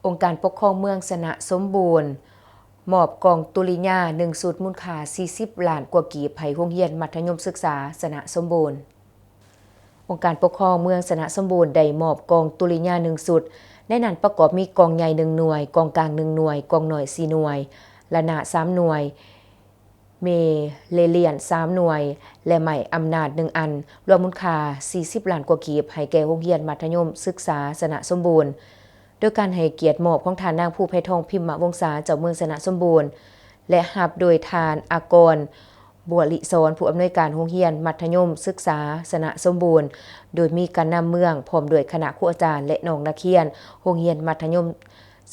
ອົງການປົກຄອງເມືອງຊະນະສົມບູນ ມອບກອງຕຸລິຍາໜຶ່ງຊຸດ ມູນຄ່າສີ່ສິບລ້ານກວ່າກີບ ໃຫ້ໂຮງຮຽນມັດທະຍົມສຶກສາຊະນະສົມບູນ. ອົງການປົກຄອງເມືອງຊະນະສົມບູນ ໄດ້ມອບກອງຕຸລິຍາໜຶ່ງຊຸດ, ໃນນັ້ນປະກອບມີກອງໃຫຍ່ໜຶ່ງໜ່ວຍ, ກອງກາງໜຶ່ງໜ່ວຍ, ກອງນ້ອຍສີ່ໜ່ວຍ, ລະນະສາມໜ່ວຍ, ເມເລລຽນສາມໜ່ວຍ ແລະ ໄມ້ອຳນາດໜຶ່ງອັນ, ລວມມູນຄ່າສີ່ສິບລ້ານກວ່າກີບ ໃຫ້ແກ່ໂຮງຮຽນມັດທະຍົມສຶກສາຊະນະສົມບູນ. ໂດຍການໃຫ້ກຽດມອບຂອງທ່ານນາງ ພູໄພທອງ ພິມມະວົງສາ ເຈົ້າເມືອງຊະນະສົມບູນ ແລະ ຮັບໂດຍທ່ານ ອາກອນ ບົວລິສອນ ຜູ້ອຳນວຍການໂຮງຮຽນມັດທະຍົມສຶກສາຊະນະສົມບູນ, ໂດຍມີການນຳເມືອງ ພ້ອມດ້ວຍຄະນະຄູອາຈານ ແລະ ນ້ອງນັກຮຽນໂຮງຮຽນມັດທະຍົມ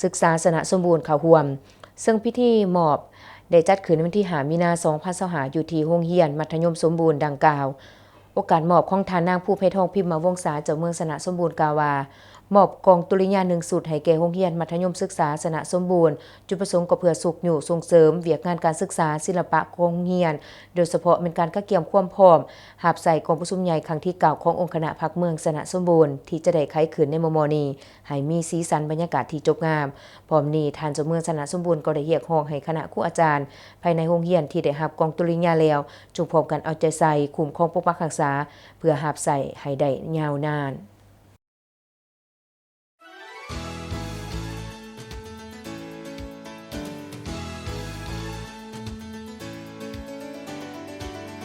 ສຶກສາຊະນະສົມບູນເຂົ້າຮ່ວມ, ເຊິ່ງພິທີມອບໄດ້ຈັດຂຶ້ນໃນວັນທີຫ້າ ມີນາ ສອງພັນຊາວຫ້າ ຢູ່ທີ່ໂຮງຮຽນມັດທະຍົມສົມບູນດັ່ງກ່າວ. ໂອກາດມອບຂອງທ່ານນາງ ພູໄພທອງ ພິມມະວົງສາ ເຈົ້າເມືອງຊະນະສົມບູນ ກ່າວວ່າ ມອບກອງຕຸລິຍາໜຶ່ງຊຸດໃຫ້ແກ່ໂຮງຮຽນມັດທະຍົມສຶກສາຊະນະສົມບູນ, ຈຸດປະສົງກໍເພື່ອຊຸກຍູ້ສົ່ງເສີມວຽກງານການສຶກສາ, ສິລະປະຂອງໂຮງຮຽນ, ໂດຍສະເພາະແມ່ນການກະກຽມຄວາມພ້ອມຮັບໃຊ້ກອງປະຊຸມໃຫຍ່ຄັ້ງທີເກົ້າ ຂອງອົງຄະນະພັກເມືອງຊະນະສົມບູນ ທີ່ຈະໄດ້ໄຂຂຶ້ນໃນມໍ່ໆນີ້ ໃຫ້ມີສີສັນບັນຍາກາດທີ່ຈົບງາມ. ພ້ອມນີ້ ທ່ານເຈົ້າເມືອງຊະນະສົມບູນກໍໄດ້ຮຽກຮ້ອງໃຫ້ຄະນະຄູອາຈານພາຍໃນໂຮງຮຽນທີ່ໄດ້ຮັບກອງຕຸລິຍາແລ້ວ ຈົ່ງພ້ອມກັນເອົາໃຈໃສ່, ຄຸ້ມຄອງປົກປັກຮັກສາ ເພື່ອຮັບໃຊ້ໃຫ້ໄດ້ຍາວນານ.